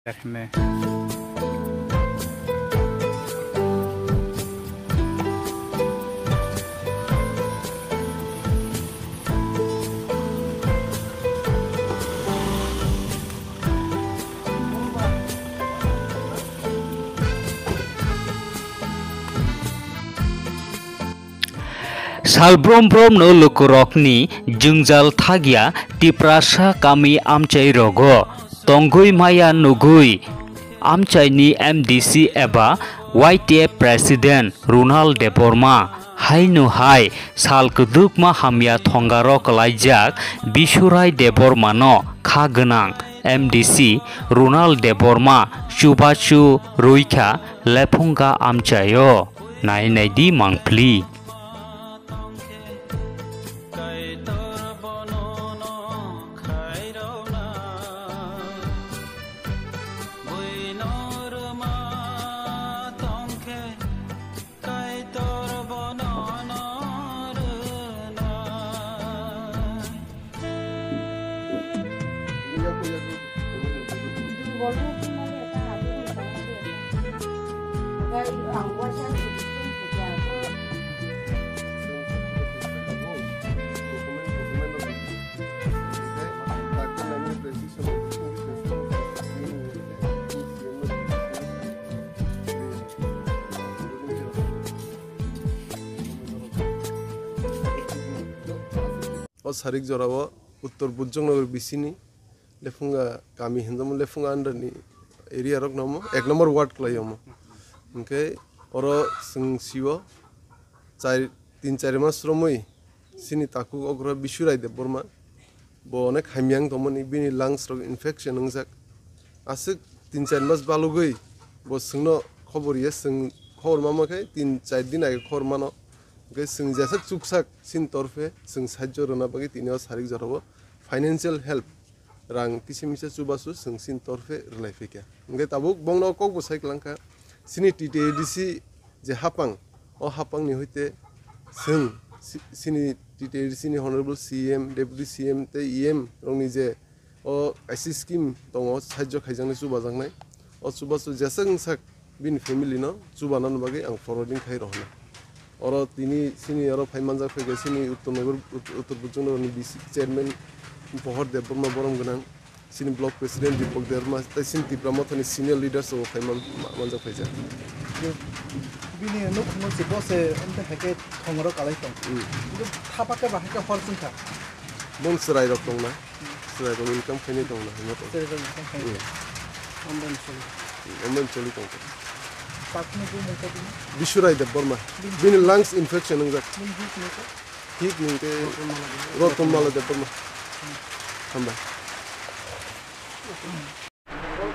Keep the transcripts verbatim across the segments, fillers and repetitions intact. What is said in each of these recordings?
Heme. Salbrom bromno lukurokni jwngjal thagya Tiprasa kami amchai rogo tongwi maya nugwi amchaini M D C eba Y T F President Ronald Debbarma haino hai sal kwdwkma hamya thongaro kwlaijak Bisurai Debbarmano kha gwnang M D C Ronald Debbarma chubachu rwikha Lephunga amchaio. Nai nai di mangpli. O sarik jorao Uttor Bujongnagar bisini Lephunga kami hinjamo, Lephunga under ni area rok no omo ek number ward kwlai omo. Hinkhe oro chwng sio char, tin char mas romwi chini takhuk okra Bisurai Debbarma, bo onek hamya wng tongmani, bini lungs rok infection wngjak. Aswk tin char mas balugwi bo chwngno khobor ya, chwng khobor mama khe tin char din age khobor mano. Hinkhe chwng jesa chuksak chini torfe chwng sahajyo rwna bagwi tini o sarik jorao financial help, rang kisa misa chubachu chwng chini torfe rwlai phaikha. Hinkhe tabuk bongno kokbo sai kwlangkha, chini T T A D C je hapang, o hapangni hoite chwng si-, chini T T A D C ni Honorable C M, Deputy C M tei E M rokni je o kaisa scheme tongo, sahajyo khaijaknai, chubajaknai. O chubachu jeswk wngsak bini family no chubanani bagwi ang forwarding khai rohornai. Oro tini chini oro phai manjak phaikha chini Uttor Nagar, Ut-, Uttor Bujongnagar ni B C chairman Pohor Debbarma borom gwnang, chini block president Deepak Debbarma, tei chini Tipra Mothani senior leaders rok phai man-, ma-, manjak phaijak. Bini nukhungno se bo se amte haikhe thongro kalai tong. Hmm. Thapa khe ba haikhe hor chwngkha. Bong chwrai rok tongna. Chwrai rok income khainai tongna hwnwi tong. Chwrai rok income khainai. Hmm. Amdan choli. Amdan choli tong. Takni bumung kha bini? Bisurai Debbarma. Bini lungs infection wngjak. Bini hik ni kha? Hik ni khe Roton Mala Debbarma. Hmm. Hambai.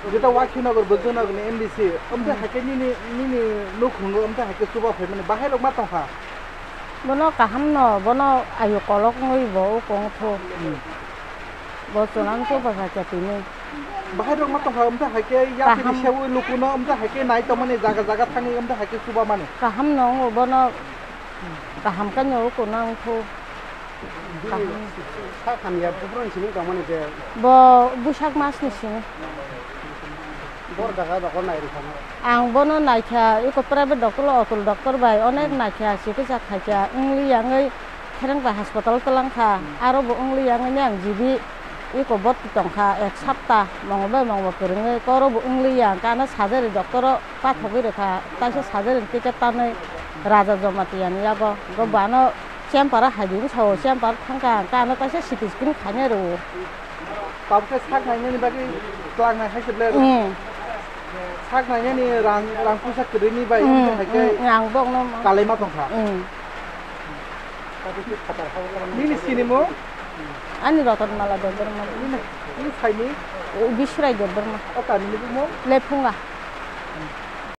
Jeta Wakhinagar, Bojongnagar ni M D C, amte haikhe nini, nini nukhungo amte haikhe chuba phaimani, bahai rok ma tongkha? Bono kaham no, bono ayu kolok wngwi bo ukong thu. Hmm. Bo chwlang chuba kha khe tini. Bahai rok ma tongkha, amte haikhe yapri kaham sewi lukuno, amte haikhe nai tongmani jaga jaga thangwi, amte haikhe chuba mani. Kaham no wngo bono, kaham khe no uko nang thu. Bini sak hamya buphuru ni simi tongmani je. Bo Buisak mas ni simi. Bor jaga doktor nai rwkha na? Ang bono naikha, eko private doctor o, Atul doctor bai onek naikha, chikitsa khaikha, wngli yangwi Kherengsa hospital twlang kha. Hmm. Aro bo wngli yangwi ang G B eko boti tongkha, ek sapta, mongo bai mongo kwrwngwi, koro bo wngli yang, kano surgery doctor o pathogwi rwkha, taisa surgery ni ticket tanwi Raja Jamatia ni yago. Bo bano Chamber o hai di bwsao, chamber thangkha, ang kano kaisa C T scan khainai rwo. Tabuk khe sak nainani bagwi twlang nai hai se ble rw. Hmm. Sak nainani rang, rang puisa kwrwini bai, hmm, wngkha hai khe, hmm, ang bokno ma- kalai ma tongkha. Hmm. Nini sinimo? Ani Roton Mala Debbarma. Nini, nini saini? Bisurai Debbarma. O kami ni bumo? Lephunga.